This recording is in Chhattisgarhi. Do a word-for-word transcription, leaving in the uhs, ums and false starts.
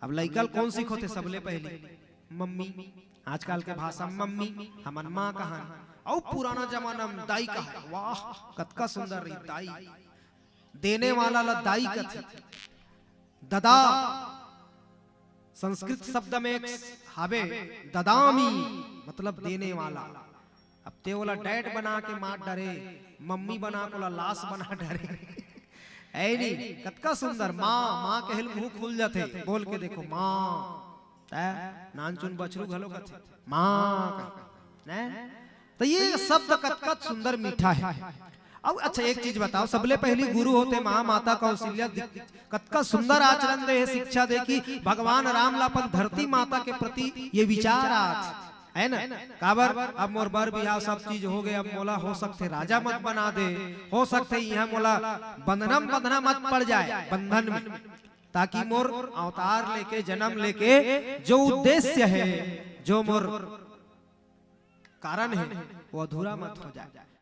अब लइका ल कौन सिखोथे? सबले पहली मम्मी। आजकल के भाषा म मम्मी, हमन माँ कहन। अउ पुराना जमाना म दाई कहे। वाह, कतका सुंदर रही दाई। देने वाला ला दाई कथे। ददा, संस्कृत शब्द में एक हावे, ददामी, मतलब देने वाला। अब ते ओला डैड बना के मार डरे, मम्मी बना के ओला लाश बना डरे। है नी? कतका सुंदर, माँ, माँ कहे ले मुंह खुल जाथे। बोल के देखो, माँ। तै नानचुन बछरू घलो कथे, माँ कहे, हैं? तो ये शब्द कतका सुंदर मीठा है। अब अच्छा, एक चीज बताओ, सबले पहली गुरु होथे माँ, माता कौशल्या दि-, कतका सुंदर आचरण दे हे, शिक्षा दे कि भगवान राम ला अपन धरती माता के प्रति ये विचार आत, है ना? काबर अब मोर बर बिहाव सब चीज हो गए, अब मोला हो सकथे राजा मत बना दे, हो सकथे यहाँ मोला बंधना म बंधना मत पड़ जाए, बंधन में, ताकि मोर अवतार लेके, जन्म लेके जो उद्देश्य है, जो मोर कारण है, वो अधूरा मत हो जाए।